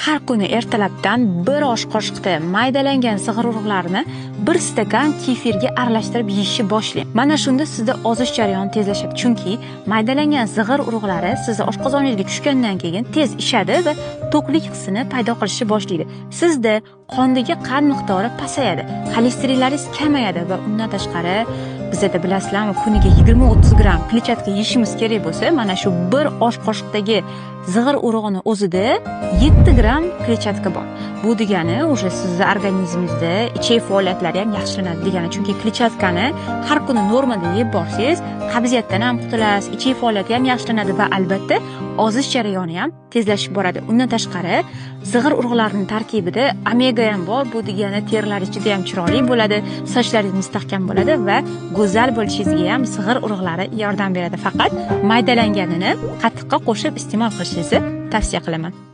Har kuni ertalabdan bir osh qoshiqda maydalangan zig'ir urug'larini bir stakan kefirga aralashtirib yeyishni boshlang. Mana shunda sizda ozish jarayoni tezlashadi, chunki maydalangan zig'ir urug'lari sizni oshqozoningizga tushgandan keyin tez ishadi va to'qlik hissini paydo qilishni boshlaydi. Sizda qondagi qand miqdori pasayadi, xolesterinlaringiz kamayadi va undan tashqari bizada, bilasizlarmi, kuniga 20-30 gramm kletchatka yeyishimiz kerak bo'lsa, mana shu bir osh qoshiqdagi zig'ir urug'ini o'zida 7 gramm kletchatka bor. Bu degani уже sizni organizmingizda ichak faoliyatlari ham yaxshilanadi degani, chunki kletchatkani har kuni normada yeb borsangiz, qabziyatdan ham qutulasiz, ichak faoliyati ham yaxshilanadi va albatta ozish jarayoni ham tezlashib boradi. Undan tashqari zig'ir urug'larining tarkibida omega ham bor. Bu degani terilaringiz juda ham chiroyli bo'ladi, sochlaringiz mustahkam bo'ladi va go'zal bo'lishingizga ham zig'ir urug'lari yordam beradi. Faqat maydalanganini qatiqqa qo'shib iste'mol qilishingizni tavsiya qilaman.